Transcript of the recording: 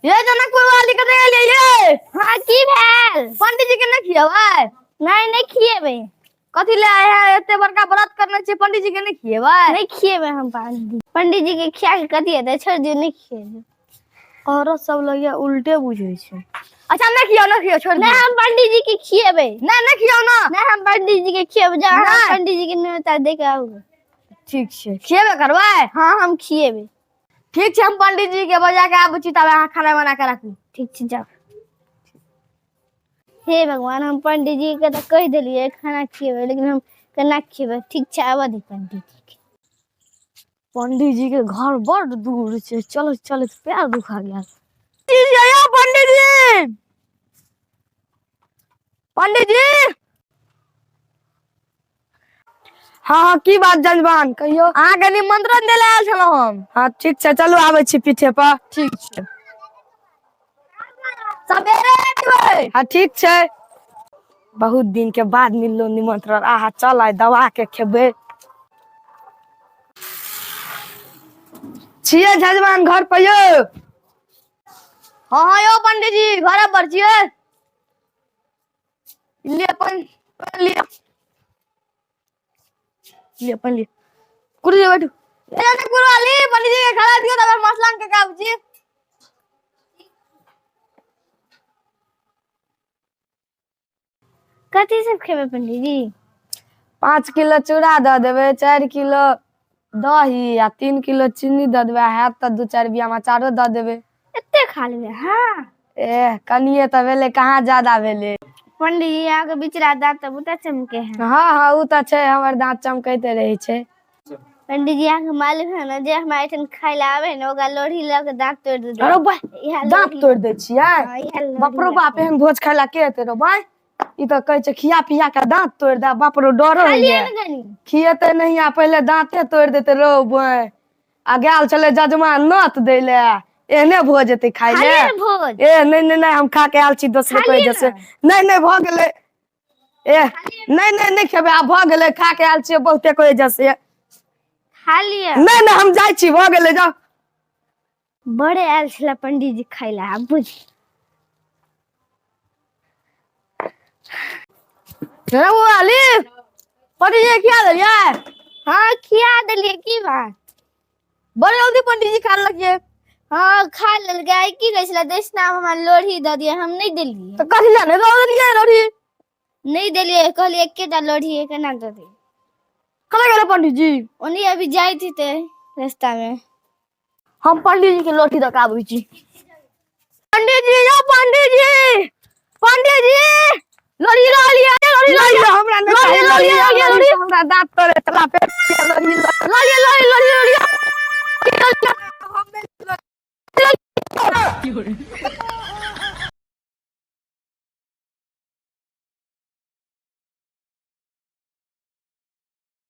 ये जनकपुर वाली कतऽ गेलियै ये? हाँ, की भेल? पंडित जी के नहि खियेबै? नहीं, नहीं खिएबै। कथी ले आए एते बड़का व्रत करने छियै, पंडित जी के नहि खियेबै? नहीं खिएबै हम पंडित। पंडित जी के खिया के कथी हेतै? छोड़ दियौ, नहीं खिएबै। औरत सब लगे उल्टे बुझै छै। अच्छा, नहि खियाओ, नहि खियाओ, छोड़ नहीं, दियौ। हम पंडित जी के खिएबै। नहि, नहि खियाओ ना। नहीं, हम पंडित जी के खिएबै। जाओ, हम नहीं। पंडित जी के न्योता दे के आउ। ठीक छै, खिएबे करबै? हाँ, हम खिएबै। ठीक छै, हम पंडित जी के बजा के आबै छी, तब अहाँ खाना बना के राखू। ठीक छै, जाओ। हे भगवान, हम पंडित जी के तऽ कहि देलियै खाना खिएबै, लेकिन हम केना खिएबै? ठीक छै, आबऽ दी पंडित जी के। पंडित जी के घर बड़ दूर छै, चलैत चलैत पैर दुखा गेल। पंडित जी, पंडित जी। हाँ हाँ, की बात जजमान, कहियो। अहाँके निमंत्रण दै लए आयल छलहुँ हम। हाँ, ठीक छै, चलू, आबै छी पीठे पर। ठीक छै, सबेरे एबै। हाँ, ठीक छै। बहुत दिन के बाद मिललो निमंत्रण। आहा, चल, आइ दवा के खेबै। छियै जजमान घर पर यौ? हाँ हाँ यौ पंडित जी, घरे पर छियै। ले अपन लिअ, लिअ अपन लिअ, कुर्सी पर बैठू। ए जनकपुर वाली, पंडित जी के खाना दियौ, तब मसला के आबै छी। कथी सब खेबै पंडित जी? 5 किलो चूड़ा दऽ देबै, 4 किलो दही आ 3 किलो चीनी दऽ देबै। हैत तऽ 2-4 बिया अचारो दऽ देबै। एते खा लेबै? हाँ। एह, कनिये तऽ भेलै, कहाँ ज्यादा भेलै। पंडित जी, अहाँके बिचरा दाँत तऽ बहुते चमके है। हाँ हाँ, ओ तऽ छै, हमर दाँत चमकैते रहै छै। पंडित जी, अहाँके मालूम है ने, जे हमरा एहिठाम खाय लए आबे है ने, ओकरा लोढ़ी लऽ के दाँत तोड़ि देबै। अरे बा, इएह दाँत लोढ़ी। तोड़ि दै छियै? हाँ, इएह लोढ़ी बाप रो लऽ बाप, के। एहन भोज खाय ला के एतै रो भाय? ई तऽ कहै छै खिया पिया के दाँत तोड़ि दे। बाप रो, डरो खा लिअ होइए। ने कनी। खियेतै नहीं आ पहिले दाँते तोड़ि देतै रौ बोय। आ गेल छलै जजमान नोत दै ले, एहने भोज एतै खाय खा ले? लिअ ने भोज। ए, नहीं नहीं नहीं, हम खा के आयल छी दोसरे खा कोई लिअ जैसे ने। नहीं नहीं, भऽ गेलै। ए, नहीं नहीं, नहीं खेबै, आब भऽ गेलै, खा के आयल छियै बहुते कोई जैसे। खा लिअ। नहीं नहीं, हम जाइ छी, भऽ गेलै, जाउ। बड़े आयल छलै पंडित जी खाय लए, आब बुझ। जनकपुर वाली, पंडित जी के खिया देलियै? हाँ, खिया देलियै। की बात? बड़ जल्दी पंडित जी खा लेलक ये। हाँ, खा लेलकै। आइ की कहै छलै, दक्षिणा हमरा लोढ़ी दऽ दिअ, हम नहि देलियै। तऽ कथी लए नहि दऽ देलियै लोढ़ी? नहि देलियै, कहलियै एकेटा लोढ़ी है, केना दऽ दियै? कतऽ गेलै पंडित जी? ओनी अभी जाइत हेतै रास्ता मे। हम पंडित जी के लोढ़ी दऽ के आबै छी। पंडित जी, यौ पंडित जी, पंडित जी, लोढ़ी लऽ लिअ, लोढ़ी लऽ नहीं, लिअ। हमरा नहीं लोढ़ी चाही, लऽ लिअ, लोढ़ी, लोढ़ी, लोढ़ी। हमरा दाँत तोड़े छला, फेर लोढ़ी लऽ लऽ लिअ, लोढ़ी, लोढ़ी, लोढ़ी। लिअ।